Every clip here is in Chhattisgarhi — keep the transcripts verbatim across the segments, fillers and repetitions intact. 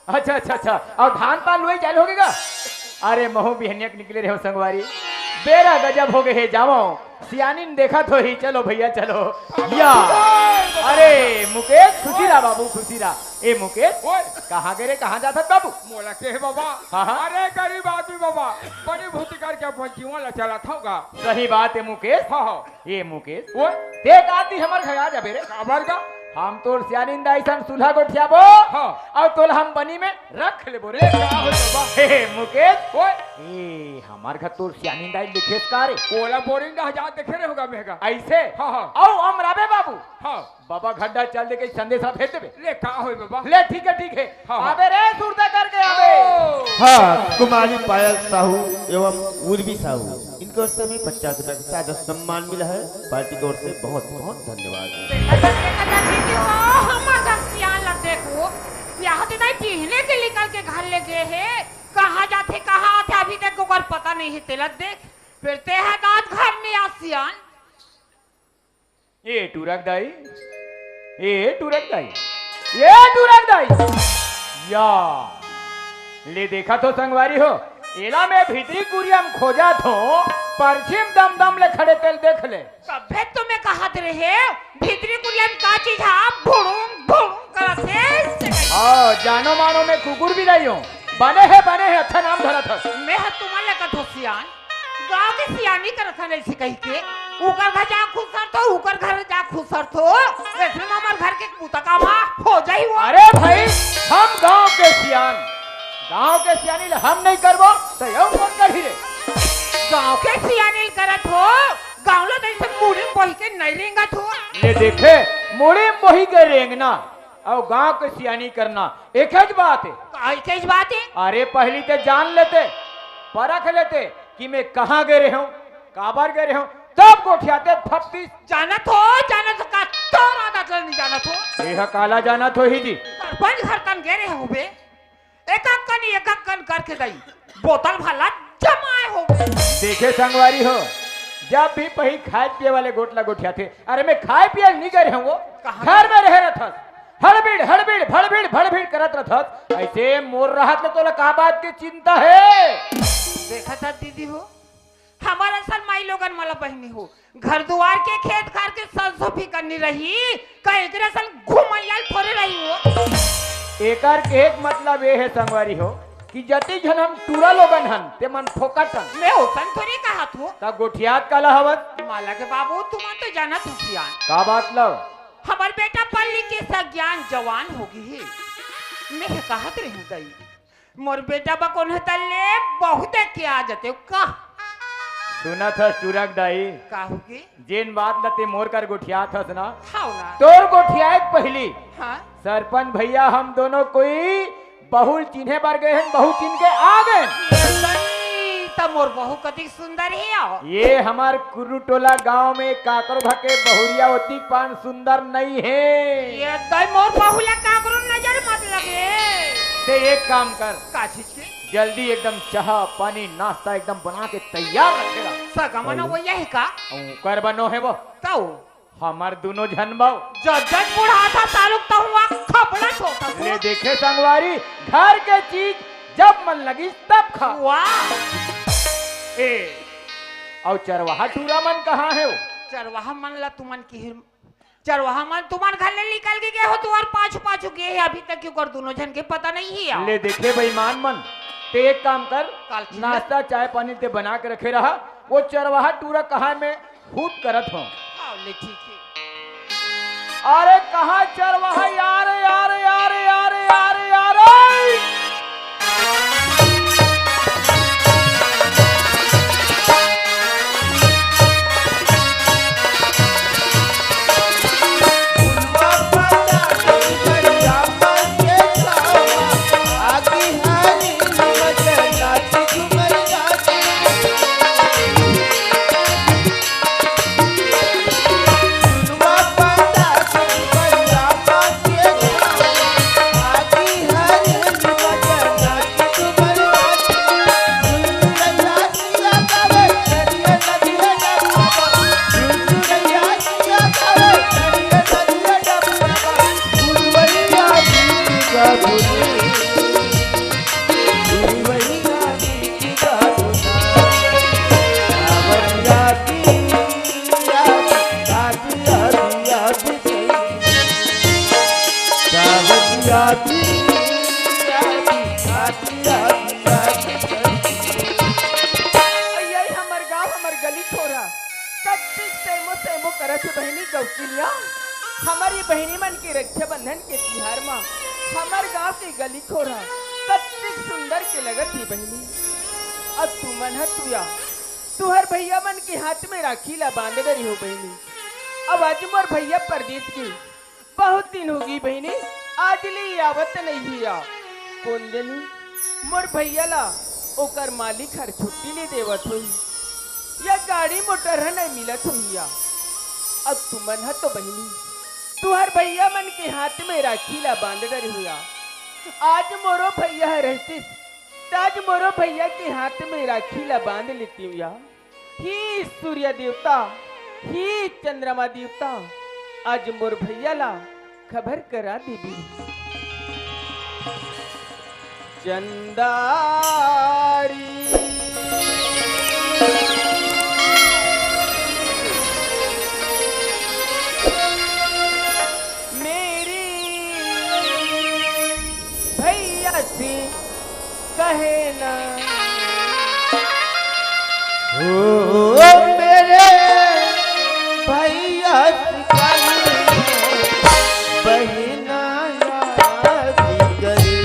अच्छा, अच्छा, अच्छा। अउ धान पान लुवई चालू होगे गा? अरे, महूं बिहनिया के निकले रहेंव संगवारी। बेरा गजब होगे हे, जावंव। सियानिन देखत होही, चलो भइया, चलो। या। अरे, मुकेश, खुशी रहा बाबू, खुशी रहा। ए मुकेश, ओए। कहाँ गे रे, कहाँ जाथस बाबू? मोला के हे बाबा? हाँ, हाँ। अरे, गरीब आदमी बाबा, बनी भूती करके अपन जीवन ला चलाथंव गा। सही बात हे मुकेश। हाँ, हाँ। ए मुकेश, ओए। ते एक आदमी हमर घर आ जाबे रे। काबर गा? हम तोर सियानिन दाई सन सुलहा गोठियाबो। हाँ। अउ तोला हम बनी में रख लेबो रे। का हो बाबा? हे, हे, मुकेश। ओए। ए, हमर घर तोर सियानिन दाई लिखेस का रे? ओला बोरिंग डहर जात देखे रहेंव गा मैं गा। अइसे? हाँ, हाँ। अउ अमराबे बाबू। हाँ। बाबा घर डहर चल दे के संदेश ला भेज देबे। ले, का होय बाबा? ले, ठीक हे, ठीक हे। हाँ, हाँ। आबे रे, सुरता करके आबे। ओ। हाँ, कुमारी पायल साहू एवं उर्वी साहू, इनके ओर से हमें पचास रुपया का सादर सम्मान मिला है। पार्टी की ओर से बहुत बहुत धन्यवाद। देखा, देखा, देखा, देखा, ओ, हमर घर सियान ला देखो, यहाँ तो नहीं पीहने के निकल के घर ले गे हे, कहाँ जाथे, कहाँ आथे, अभी तक ओकर पता नहीं हे। तेला देख, फिर ते हा दांत घर में आ सियान। ए टूरा के दाई, ए टूरा के दाई, ए टूरा के दाई। या, ले देखत हो संगवारी हो, एला मैं भीतरी कुरिया म खोजत हों, परछी म दम दम ले खड़े तेला देख ले। तभे तो मैं कहत रहेंव, भीतरी कुरिया म का चीज हा भुड़ुम भुड़ुम करत हे, से कही। हाँ, जानो मानो मैं कुकुर बिलाई हों। बने हे, बने हे, अच्छा नाम धरत हस। मैं ह तुमन ले कथों सियान, गाँव के सियानी करत हन अइसे कहिके, उकर घर जा खुसरथो, उकर घर जा खुसरथो, अइसने म हमर घर के बुता काम ह हो जाही वो। अरे भाई, हम गाँव के सियान, गाँव के सियानी ल हम नइ करबो, त अउ कोन करही रे? गाँव के सियानी ल करत हो, गाँव ल त अइसे मुड़ी म बोही के नइ रेंगत हो। ले देखे, मुड़ी म बोही के रेंगना अउ गाँव के सियानी करना एकेच बात हे। का एकेच बात हे? अरे, पहिली ते जान लेते, परख लेते कि मैं कहाँ गे रहेंव, काबर गे रहेंव, तब गोठियाते फप्तीस। जानत हो, जानत हो, का तोर आदत ल नइ जानत हो? एहा काला जानत होही जी? सरपंच घर तन गे रहे होबे, एकक कन, एकक कन करके दई। बोतल भला जमाए हो। देखे संगवारी हो, जब भी पही खाए पिए वाले गोठ ला गोठियाथे, अरे मैं खाए पिए नइ गे रहेंव वो, कहाँ? घर में रहे रथस, हड़बिड़, हड़बिड़, भड़बिड़, भड़बिड़ करत रथस, अइसे मोर रहत ले तोला का बात के चिंता हे? देखत हस दीदी हो, हमर असन माई लोगन मला बहिनी हो, घर दुवार के खेत खार के संसो फिकर नइ रही, का एकरे असन घुमइया ल थोरे रही हो। एकर कहे के मतलब ए हे संगवारी हो कि जति झन हम टूरा लोगन हन, ते मन फोकट हन। मैं ओसन थोरे कहत हों। त गोठियात काला हवस? मला के बाबू, तुमन तो जानत हो सियान। का बात लव? हमर बेटा पढ़ लिख के सज्ञान जवान होगे हे। मैं कहत रहेंव दई, मोर बेटा बर कोनो तल्ले बहू देख के आ जातेव का। सुनत हस टूरा के दाई? का होगे? जेन बात ल ते मोर कर गोठियात हस ना, हव ना। तोर गोठियाए के पहिली हाँ। सरपंच भइया हम दोनों कोई बहू ल चिन्हे बर गे हन, बहू चिन्ह के आ गे हन। ए दई, त मोर बहू कतिक सुंदर हे। ए हमर कुर्रू टोला गांव में काकरो घर के बहुरिया ओतिक पान सुंदर नइ हे। ए दई, मोर बहू ला काकरो नजर मत लगे। ते एक काम कर, का चीज के? जल्दी एकदम चाह पानी नाश्ता एकदम बना के तैयार रखे रह। सगा मन अवइया हे का? ओकर बनो हे वो। तउ हमर दूनों झन बउ। जब जब बुढ़ाथा सारुक तहुआ खपड़ा छोटा ले देखे संगवारी, घर के चीज जब मन लगिस तब खा। वाह। ए, अउ चरवाहा टूरा मन कहाँ हे वो? चरवाहा मन ला तुमन किहिर, चरवाहा मन तुमन घर ले निकल के गे हो, तुंहर पाछू पाछू गे हे, अभी तक ओकर दूनों झन के पता नइ हे। ले देखे बेईमान मन, ते एक काम कर, काल खिला। नाश्ता चाय पानी ते बना के रखे रहा, वो चरवाहा टूरा कहाँ हे मैं खुद करत हों। हाँ, ले ठीक हे। अरे कहाँ चरवाहा यार, यार, यार, यार। अइया, हमर गांव, हमर गली खोरा, कतिक सेमो सेमो करत हे बहिनी गौकिलिया। हमर ये बहिनी मन के रक्षाबंधन के तिहार म हमर गांव के गली खोरा कतिक सुंदर के लगत हे बहिनी। अब तुमन ह तुया, तुहर भैया मन के हाथ में राखी ला बांध डरे हो बहिनी। अब आज मोर भैया परदेस गे, बहुत दिन होगे बहिनी, आज ले आवत नइ हे या। कोन जनी मोर भैया ला ओकर मालिक हर छुट्टी नइ देवत होही, या गाड़ी मोटर ह नइ मिलत होही या। अब तुमन ह तो बहिनी, तुहर भैया मन के हाथ में राखी ला बांध डरे हो या। आज मोरो भैया ह रहतिस, त आज मोरो भैया के हाथ में राखी ला बांध लेतेंव या। हे सूर्य देवता, हे चंद्रमा देवता, आज मोर भैया ला खबर करा देबे। चंदारी मेरी भैया से कहे ना। ओ मेरे भैया से कहे ना, बहिना याद करे।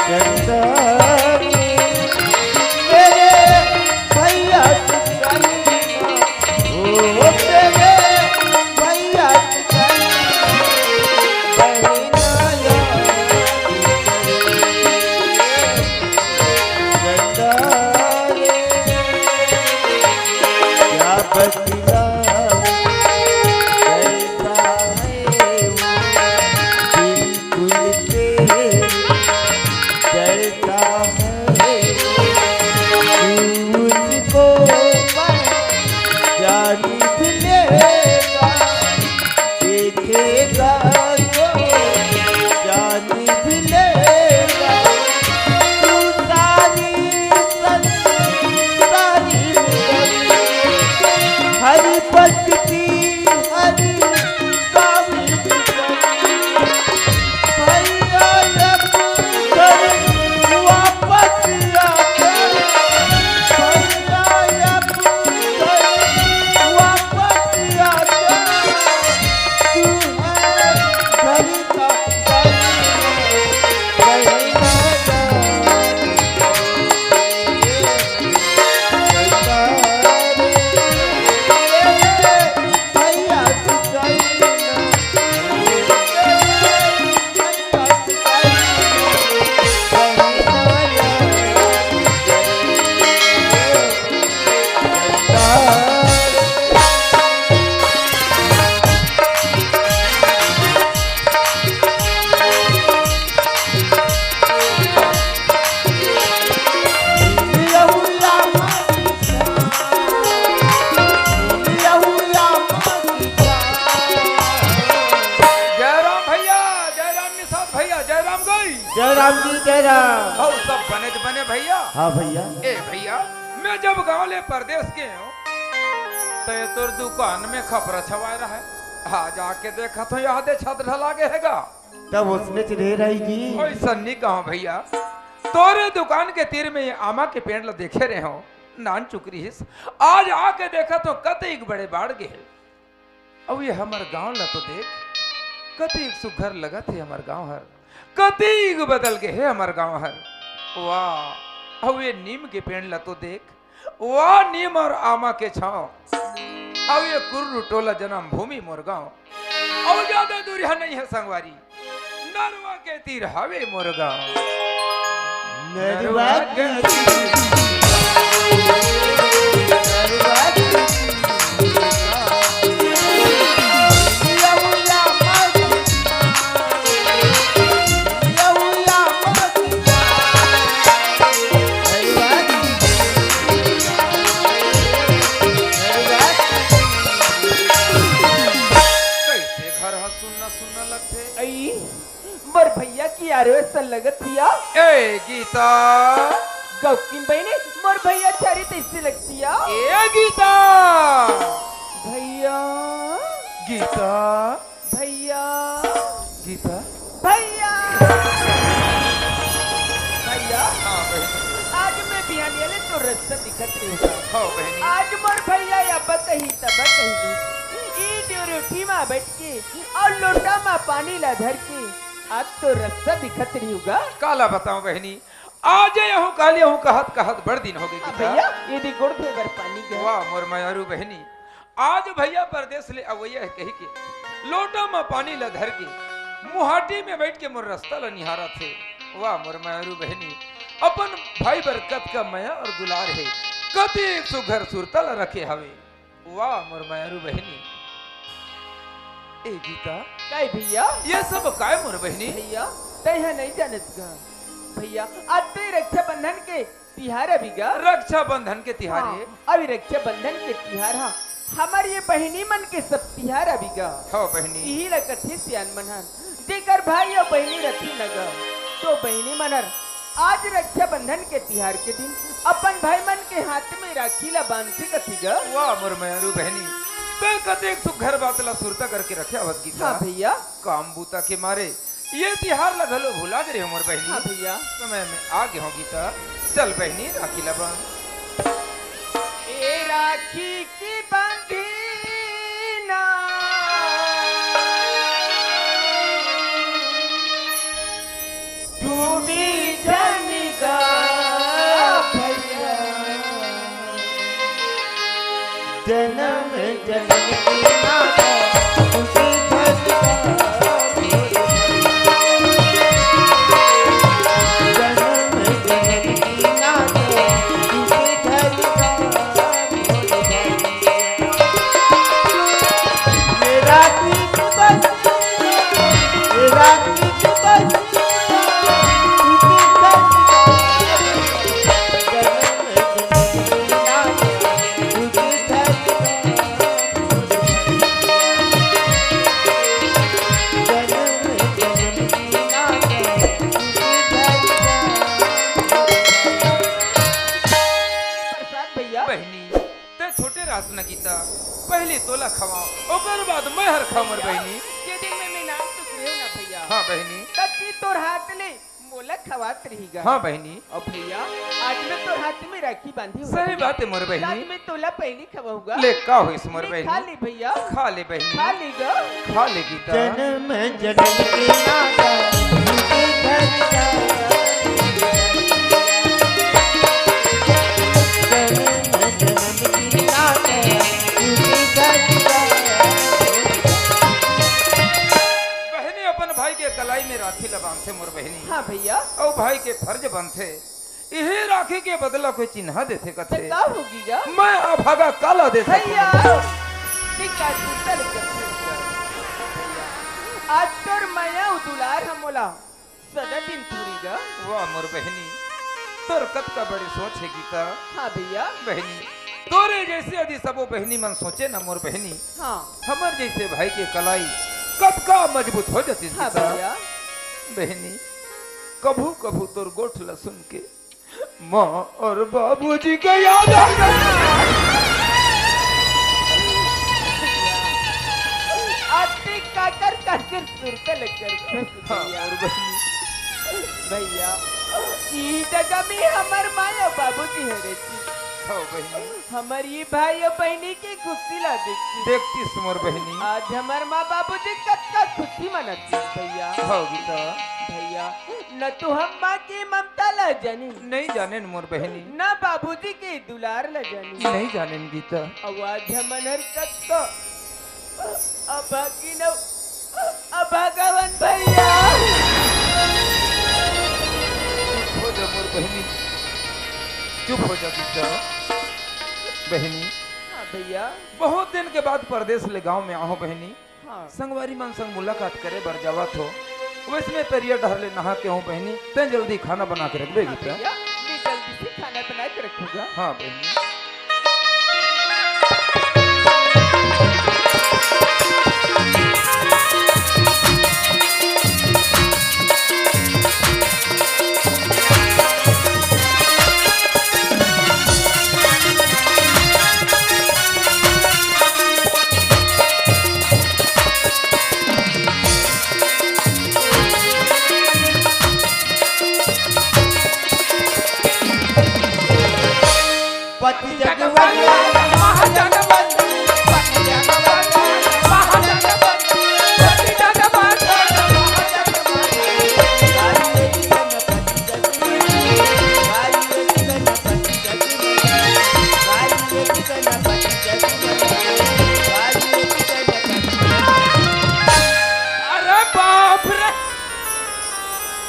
चंदारी मेरे भैया से कहे ना, ओ मेरे भैया से कहे ना, बहिना याद करे। चंदारी क्या बतलाऊं, कैसा है वो बिल्कुल तेरे जैसा है वो। तू उसको पहचान भी लेगा, देखेगा तो जान भी लेगा। तू सारी, सारी, सारी हर पत्ती, हर काम भैया अब घर वापस आ जा, भैया अब घर वापस आ जा। तू है घर का बहिना, बहिना। जय राम भैया, जय राम निषाद भैया, जय राम गई। जय राम जी, जय राम। अउ सब बने त बने भैया। हाँ भैया। ए भैया, मैं जब गांव ले परदेस गे हों, त ये तोर दुकान में खपरा छवाय रहय। आज आके देखत हों, यादे छत ढला गे हे गा। तब ओसने च रहे रही जी। ओइसन नी कहों भैया, तोरे दुकान के तीर में ये आमा के पेड़ ल देखे रहे हों, नान चुक रिहिस। आज आके देखत हों, कतेक बड़े बाढ़ गे हे। अउ ये हमर गांव ल तो देख, कतेक सुघर लगत हे हमर गांव हर, कतेक बदल गे हे हमर गांव हर। वाह, अउ ये नीम के पेड़ ल तो देख, वाह, नीम अउ आमा के छांव, अउ ये कुर्रू टोला जनम भूमि मोर गांव। अउ जादा दूरिहा नइ हे संगवारी, नरवा के तीर हवे मोर गांव। नरवा के तीर, नरवा के तीर। कइसे घर ह सुन्ना सुन्ना लगथे। अई, मोर भैया के आरो असन लगत हिया। ए गीता। गौकिन बहिनी, मोर भैया चारी तइसे लगत हिया। ए गीता। भैया। गीता। भैया। गीता। भैया, भैया, हाँ बहनी। आज मैं बिहानिया ले तो रस्ता दिखत नहीं होगा। हाँ बहनी। आज मोर भैया या बताही तब बताही, ई ड्यूटी मा बैठ के और लोटा मा पानी ला धर के आज तो रस्ता दिखत नहीं होगा। काला बताऊं बहनी, आज यहूं काल यहूं कहत कहत बड़ दिन हो गए हाँ गीता। भैया, ये दी गोड़ धोए बर पानी गया। वाह मोर मयारू बहनी, आज भैया परदेस ले अवैया हे कहिके लोटा म पानी ल धर के मुहाटी में बइठ के मोर रस्ता ल निहारत हे। वाह मोर मयारू बहनी, अपन भाई बर कतका मया अउ दुलार हे, कतेक सुघर सुरता ल रखे हवे। वाह मोर मयारू बहनी। ए गीता, काय भैया? ये सब काय मोर बहनी? भैया, तैं ह नइ जानत गा। भैया, आज तो ये रक्षाबंधन के तिहार अभी गा। रक्षाबंधन के तिहार हाँ, हे? अभी रक्षाबंधन के तिहार हा, हमर ये बहिनी मन के सब तिहार अभी गा। हाँ बहनी। इही ला कथे सियान मन हर, जेकर भाई अउ बहिनी रथी न गा, तो बहिनी मन हर आज रक्षाबंधन के तिहार के दिन अपन भाई मन के हाथ में राखी ला बांधथे कथे गा। वाह मोर मयारू बहनी, तैं कतेक सुघर बात ला सुरता करके रखे हवस गीता। हाँ भैया। काम बूता के मारे ये तिहार ला घलो भुला गे रहे हो मोर बहिनी। हाँ भैया। समय में आ गे हो गीता। चल बहिनी, राखी ला बांध। ए राखी की बंधीना, टूटी जनिका भैया। जन्म जन्म की नाता तुझे धरता। जन्म जन्म की नाता तुझे धरता। ये राखी की बंधन, ये राखी की बंधन। प्रसाद भैया। बहिनी, तैं छोटे रहस न गीता, पहली तोला खवाओ, ओकर बाद मैं हर खाऊं मोर भैया, बहिनी। ये दिन में मैं नाम तो सुने हो ना भैया। हाँ बहिनी। तब की तोर हाथ ले मोला खवात रही गा। हाँ बहिनी। अउ भैया, आज मैं तोर हाथ में राखी बांधी हूँ। सही बात हे मोर बहिनी। आज मैं तोला पहली खवाहूँ गा। ले का होइस मोर ले बहिनी? खा ले भैया। खा ले बहिनी। खा ले गा। खा ले गीता। जन्म जन्म की नाता तुझे धरता। जन्म जन्म की नाता तुझे धरता। बहिनी अपन भाई के कलाई में राखी ला बांधथे मोर बहिनी। हाँ भैया। अउ भाई के फर्ज बनथे, इही राखी के बदला कोई चिन्हा देथे त कथे। का होगी गा? मैं अभागा काला दे सकूं? भैया, धिक्कार, कुत्ता लेकर फिर जा। भैया, आज तोर मया अउ दुलार ह मोला सदा दिन पूरी गा। वाह मोर बहिनी, तोर कतका बड़ी सोच हे गीता। हाँ भैया। बहिनी, तोरे जइसे यदि सबो बहिनी मन सोचे न मोर बहिनी, हाँ। हमर जइसे भाई के कलाई कतका मजबूत हो जातिस हाँ गीता। भैया। बहिनी, कभू कभू तोर गोठ ल सुन के माँ अउ बाबूजी के याद आ जाथे। अति काकर काकर सुरता लेकर हाँ, भैया। अउ बहिनी। भैया, ई जगह में हमर माँ अउ बाबूजी हरे जी। हाँ बहिनी। हमर ये भाई अउ बहिनी के खुशी ला देखती। देखतिस मोर बहिनी। आज हमर माँ बाबूजी कतका खुशी मनातिस भैया। हाँ गीता। भैया, न तो हम माँ के ममता ला जानी। नइ जानेन मोर बहिनी। न बाबूजी के दुलार ला जानी। नइ जानेन गीता। अउ आज हमन हर कतका अभागिन अउ अभागा हवन भैया। चुप हो जा मोर बहिनी, चुप हो जा गीता। बहिनी, हाँ भैया। बहुत दिन के बाद परदेस ले गांव में आहों बहिनी। हाँ। संगवारी मन संग मुलाकात करे बर जावत हों। वइसने तरिया डहर ले नहा के आहों बहिनी, तैं जल्दी खाना बना के रखबे हाँ गीता। भैया, मैं जल्दी से खाना बना के रखूंगा। हाँ बहिनी।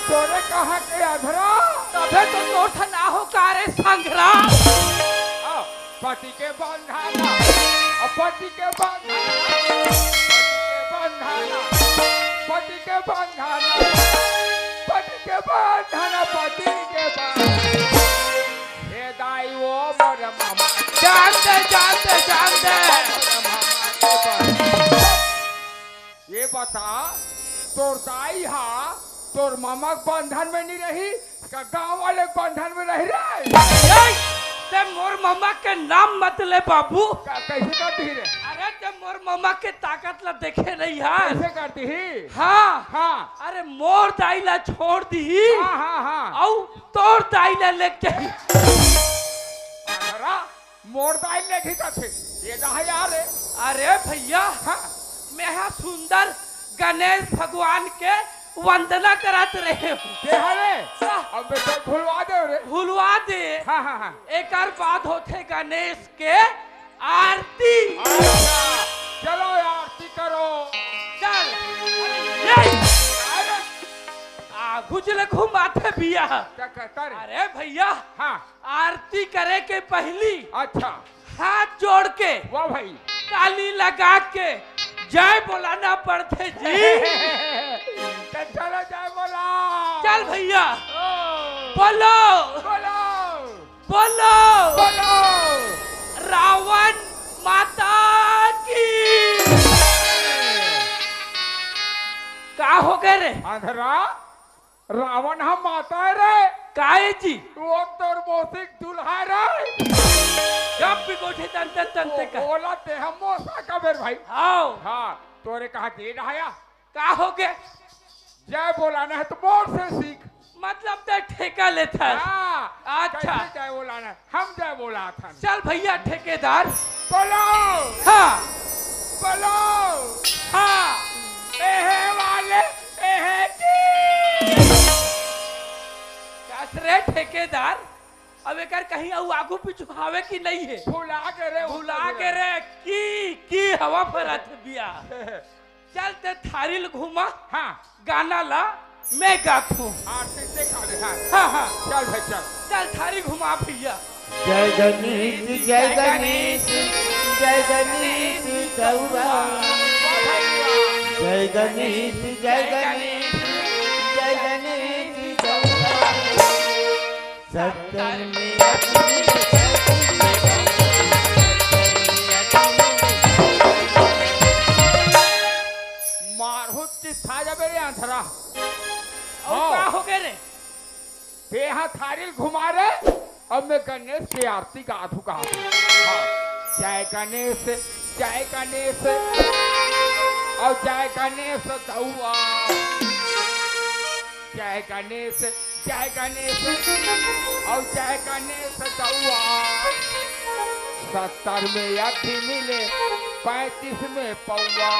तोरे कहाँ के अंधरा? तभे तो तोर से ना हो का रे संघरा। आ, पति के बंधना, आ, पति के बंधना, पति के बंधना, पति के बंधना, पति के बंधना, पति के बंधना। हे दाई वो मोर मामा। जान दे, जान दे, जान दे। मोर मामा के बंधना। ये बता, तोर दाई हा तोर ममा के बंधन में नहीं रही, का गांव वाले के बंधन में रही रे? ए, ते मोर ममा के नाम मत ले बाबू। का, कैसे कर दी रे? अरे ते मोर ममा के ताकत ला देखे नहीं यार। कैसे कर दी? हाँ। हाँ। अरे मोर दाई ला छोड़ दी। हाँ, हाँ, हाँ। अउ तोर दाई ला लेके जाही। अरे मोर दाई ले ठीक आथे। ये कहा यार है। अरे भैया, हाँ। मैं हा सुंदर गणेश भगवान के वंदना करत रहे हूँ। दे हरे। हाँ। अब मैं तो भुलवा दे रे। भुलवा दे। हाँ, हाँ, हाँ। एकर बाद होथे गणेश के आरती। अच्छा, चलो आरती करो। चल। अरे, ये। अरे। आगू चले घुमाथे भैया। क्या कहता रे? अरे भैया। हाँ। आरती करे के पहली अच्छा। हाथ जोड़ के, वाह भाई। ताली लगा के जय बोलाना पड़थे जी। तो चलो जय बोला। चल भैया। ओ। बोलो। बोलो। बोलो। बोलो। रावण माता की। का हो गए रे? अंधरा। रावण ह माता है रे। काय जी? वो तोर मौसी के दूल्हा है रे। जब भी गोठे तंते तंते ओ, का। ओला ते हम मौसा का बेर भाई। हाव। हाँ, तोरे कहा दे रहा। का हो गए? जय बोलाना है तो मोर से सीख। मतलब ते ठेका लेथस। हाँ, अच्छा। कैसे जय बोलाना है? हम जय बोलाथन। चल भैया ठेकेदार। बोलो। हाँ। बोलो। हाँ। एहे वाले, एहे की। कस रे ठेकेदार, अब एकर कहीं अउ आगू पीछू हावे कि नहीं है? भुला के रे, भुला के रे, की, की हवा भरत बिया। चल ते थारी ल घुमा। हाँ। गाना ला मैं गाथूं। हाँ, ते, ते गा ले, हाँ। हाँ, हाँ। चल भाई, चल। चल थारी घुमा भैया। जय गणेश, जय गणेश, जय गणेश गौरा। वाह भाई वाह। जय गणेश, जय गणेश, जय गणेश गौरा। सत्तर में अग्नि मारहूं त खा जाबे रे अंधरा। अउ हाँ। का हो गए रे? ते हा थारी ल घुमा रे, अब मैं गणेश के आरती गाथू गाथू। हाँ। जय गणेश, जय गणेश, अउ जय गणेश दउआ। जय गणेश, जय गणेश, अउ जय गणेश दउआ। सत्तर में अग्नि मिले, पैंतीस में पौआ।